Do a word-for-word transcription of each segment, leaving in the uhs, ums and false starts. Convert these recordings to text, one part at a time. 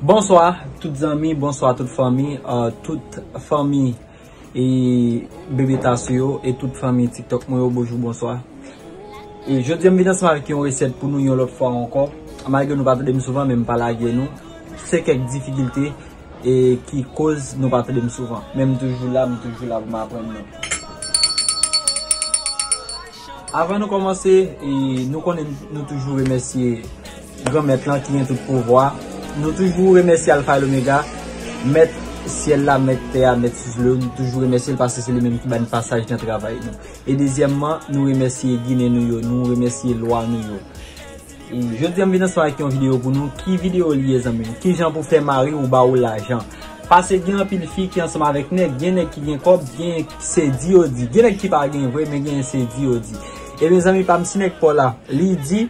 Bonswa tout zanmi, bonswa tout fanmi, euh, tout fanmi e bebe Tasou yo e tout fanmi TikTok mwen yo, bonjou, bonswa. E jodi a m vin ansanm avèk yon resèt pou nou yon lòt fwa ankò. Malgre nou pa tande m souvan, men m pa lage nou. Se kèk difikilte e ki koz nou pa tande m souvan. Men m toujou la, m toujou la pou m aprann nou. Avan nou kòmanse, e, nou konnen nou toujou remèsye Granmèt lan ki gen tout pouvwa. Nou toujou remèsye Alfa e Omega, Mèt syèl la, Mèt tè a, Mèt sou zile yo. Nou toujou remèsye l paske se li menm ki ba n pasaj nan travay nou. E dezyèmman, nou remèsye Ginen nou yo, nou remèsye lwa nou yo. E jodi a m vin ansanm avèk yon videyo pou nou. Ki videyo li ye, zanmi m? Kijan pou fè mari w ba w lajan? Paske gen anpil fi ki ansanm avèk nèg, gen nèg ki gen kòb, gen se di yo di. Gen nèg ki pa gen vre, men gen se di yo di. Ebyen, zanmi pa m, si nèg pa w la, li di,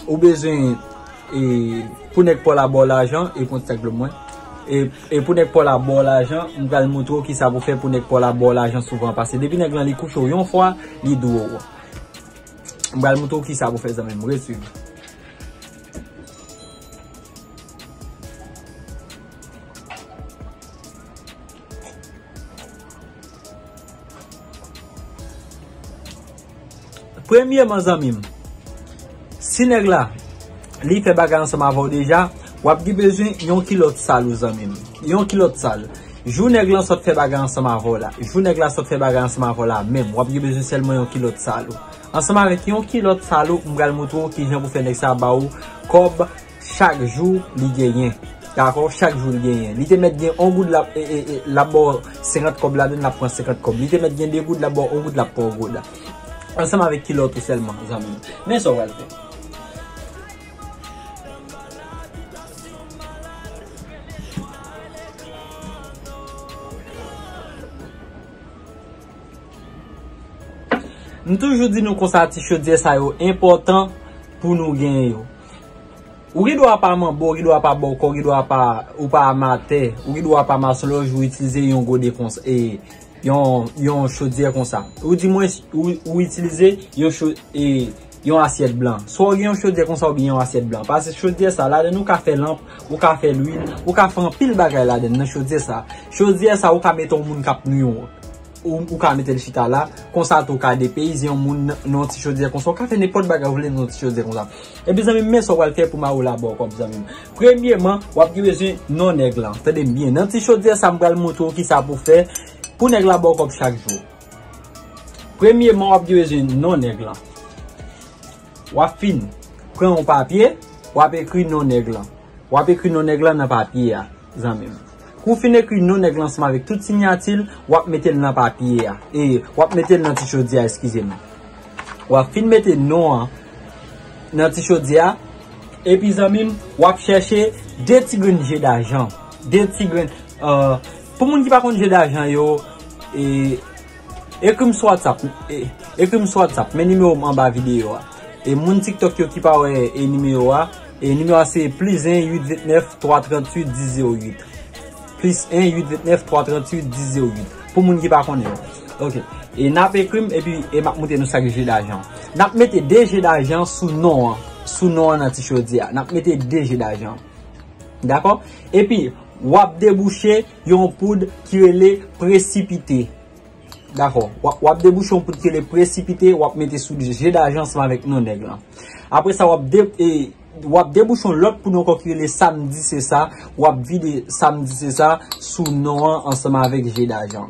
ou bezwen, e, pou nèg pa w la ba w lajan, e pran ti sak dlo mwen. E, e pou nèg pa w la ba w lajan, m pral montre w kisa pou fè pou nèg pa w la ba w lajan souvan. Paske depi nèg lan li kouche w yon fwa, li dwe w. M pral montre w kisa pou fè, zanmi m, ret swiv. Premyèman, zanmi m, si nèg la, li fè bagay ansanm avè w deja, w ap gen bezwen yon kilòt sal ou, zanmi m. Yon kilòt sal. Jou nèg lan sot fè bagay ansanm avè w la. Jou nèg la sot fè bagay ansanm avè w la menm. W ap gen bezwen sèlman yon kilòt sal ou. Ansanm avèk yon kilòt sal ou, m pral montre w kijan pou fè nèg sa ba w kòb chak jou li genyen. Dakò? Chak jou li genyen. Li te mèt gen yon goud la, e, e, e, l ap ba w senkant kòb ladann, l ap pran senkant kòb. Li te mèt gen de goud, l ap ba w yon goud, l ap pran yon goud. Ansanm avèk kilòt ou sèlman, zanmi m. Men sa w pral fè. M toujou di nou konsa, ti chodyè sa yo enpòtan pou nou genyen yo. Ou gen dwa pa manbo, ou gen dwa pa bòkò, ou gen dwa pa, ou pa amatè, ou gen dwa pa masonlòj, ou itilize yon gode konsa, e, yon, yon chodyè konsa. Ou di mwen, ou, ou itilize yon cho-, e, yon asyèt blan. Swa w gen yon chodyè konsa oubyen yon asyèt blan. Paske chodyè sa, ladann ou ka fè lanp, ou ka fè lwil, ou ka fè anpil bagay ladann nan chodyè sa. Chodyè sa, ou ka mete yon moun k ap nwi w. Ou, ou ka mete l chita la, konsa tou ou ka depeyize yon moun nan, nan yon ti chodyè konsa. Ou ka fè nenpòt bagay ou vle nan yon ti chodyè konsa. Epi zanmi m, men sa w pral fè pou mari w la ba w kòb, zanmi m. Premyèman, w ap gen bezwen non nèg lan. Tande m byen. Nan ti chodyè sa, m pral montre w kisa pou fè pou nèg la ba w kòb chak jou. Premyèman, w ap gen bezwen non nèg lan. W ap fin pran yon papye, w ap ekri non nèg lan. W ap ekri non nèg lan nan papye a, zanmi m. Kou w fin ekri non nèg lan ansanm avèk tout siyati l, w ap mete l nan papye a. E, w ap mete l nan ti chodyè a, eskize m. W ap fin mete non an nan ti chodyè a. Epi, zanmi m, w ap chèche de ti grenn je dajan. De ti grenn, euh, pou moun ki pa konn je dajan yo, e, ekri m sou WhatsApp. E, ekri m sou WhatsApp. Men nimewo m anba videyo a. E moun TikTok yo ki pa wè, e, nimewo a, e nimewo a se plis en uit ventnèf twa tranntuit dis zewo uit. Plis en uit ventnèf twa tranntuit dis zewo uit. Pou moun ki pa konnen yo. Ok. E n ap ekri m, epi, e m ap montre nou sa k je dajan. N ap mete de je dajan sou non an. Sou non an nan ti chodyè a. N ap mete de je dajan. Dakò? Epi, w ap debouche yon poud ki rele presipite. Dakò. W ap, w ap debouche yon poud ki rele presipite, w ap mete sou je dajan ansanm avèk non nèg lan. Apre sa, w ap de-, e, w ap debouche yon lòt poud ankò ki rele samdi se sa, w ap vide samdi se sa sou non an ansanm avèk je dajan.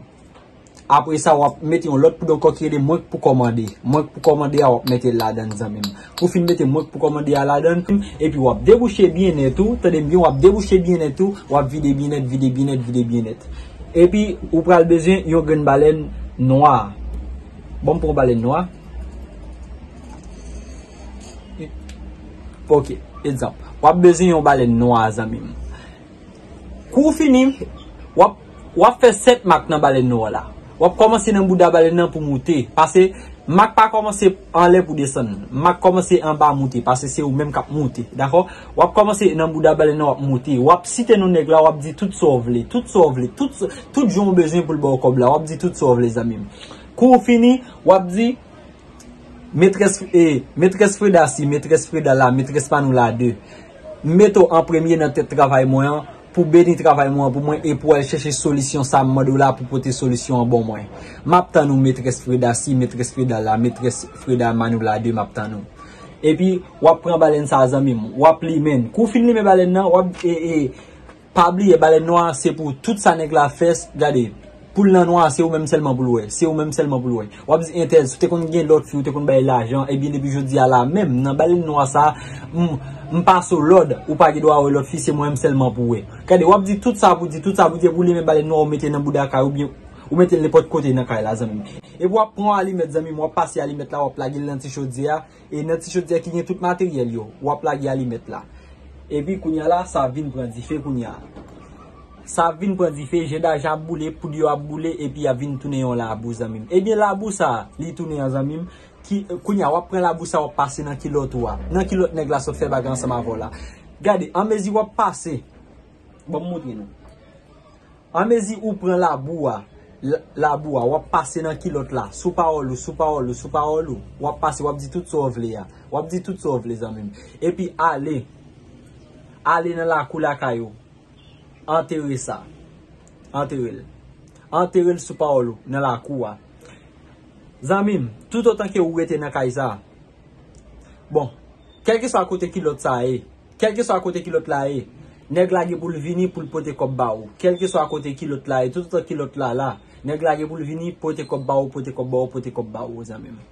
Apre sa, w ap mete yon lòt poud ankò ki rele mwen k pou kòmande. Mwen k pou kòmande a, w ap mete l ladann, zanmi m. Kou w fin mete mwen k pou kòmande a ladann, epi w ap debouche byen nèt ou, tande m byen, w ap debouche byen nèt ou, w ap vide byen nèt, vide byen nèt, vide byen nèt. Epi, ou pral bezwen yon grenn balèn nwa. Bon, m pran balèn nwa. Ok, egzanp. W ap bezwen yon balèn nwa, zanmi m. Kou w fini, w ap, w ap fè sèt mak nan balèn nwa la. W ap kòmanse nan bouda balèn nan pou moute. Paske mak pa kòmanse anlè pou desann. Mak kòmanse anba moute. Paske se ou menm k ap moute. Dakò? W ap kòmanse nan bouda balèn nan, w ap moute. W ap site non nèg la, w ap di tout sa w vle. Tout sa w vle. Tout, tout jan w bezwen pou l ba w kòb la. W ap di tout sa w vle, zanmi m. Kou w fini, w ap di, Metrès, e, Metrès Freda si, Metrès Freda la, Metrès pa nou la de. M mete w an premye nan tèt travay mwen an, pou beni travay mwen an pou mwen e pou al chèche solisyon sa m mande w la pou pote solisyon an bon mwen. M ap tann ou, metrès Freda si, metrès Freda la, metrès Freda Manoula de, m ap tann ou. Epi, w ap pran balèn sa a, zanmi m, w ap limen l. Kou w fin limen balèn nan, w ap, e, e, pa bliye, balèn nwa a, se pou tout sa nèg la fè, gade, poul nan nwa a, se ou menm sèlman pou l wè. Se ou menm sèlman pou l wè. W ap di entèl, si w te konn gen lòt fi, ou te konn bay lajan, ebyen, depi jodi a la menm, nan balèn nwa sa a, m, m pase w lòd, ou pa gen dwa wè lòt fi, se mwen menm sèlman pou wè. Gade, w ap di tout sa pou di, tout sa pou di, epi w limen balèn nwa, ou mete nan bouda kay, oubyen ou mete l nenpòt kote nan kay la, zanmi m. Epi w ap pran alimèt, zanmi m, w ap pase alimèt la, w ap lage l nan ti chodyè a, e nan ti chodyè ki gen tout materyèl yo, w ap lage alimèt la. Epi kounye a la, sa vin pran dife kounye a. Sa vin pran dife, jenda jan ap boule, poud yo ap boule, epi y ap vin tounen yon labou, zanmi m. Ebyen, labou sa a, li tounen an, zanmi m, ki, kounye a, w ap pran labou sa a, w ap pase nan kilòt ou a. Nan kilòt nèg la sot fè bagay ansanm avè w la. Gade, anmezi w ap pase, ban m montre nou. Anmezi ou pran labou a, la-, labou a, w ap pase nan kilòt la, sou pawòl ou, sou pawòl ou, sou pawòl ou. W ap pase, w ap di tout sa w vle a. W ap di tout sa w vle, zanmi m. Epi ale. Ale nan lakou lakay ou. Antere sa. Antere l. Antere l sou pawòl ou, nan lakou a. Zanmi m, toutotan ke ou rete nan kay sa a, bon, kèlkeswa kote kilòt sa a ye, kèlkeswa kote kilòt la ye, nèg la gen pou l vini pou l pote kòb ba ou. Kèlkeswa kote kilòt la ye, toutotan kilòt la la, nèg la gen pou l vini pote kòb ba ou, pote kòb ba ou, pote kòb ba ou, zanmi m.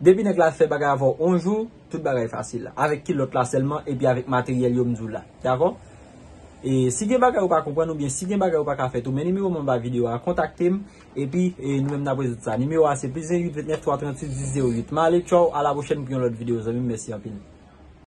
Depi nèg la fè bagay avè w yon jou, tout bagay fasil. Avèk kilòt la sèlman, epi avèk materyèl yo m di w la. Dakò? E si gen bagay ou pa konprann oubyen si gen bagay ou pa ka fè tou, men nimewo m anba videyo a, kontakte m, epi, e, nou menm n ap rezoud sa. Nimewo a se plis ven uit ventnèf twa tranntuit dis zewo uit. M ale, tchòw, a la pwochèn pou yon lòt videyo, zanmi m, mèsi anpil.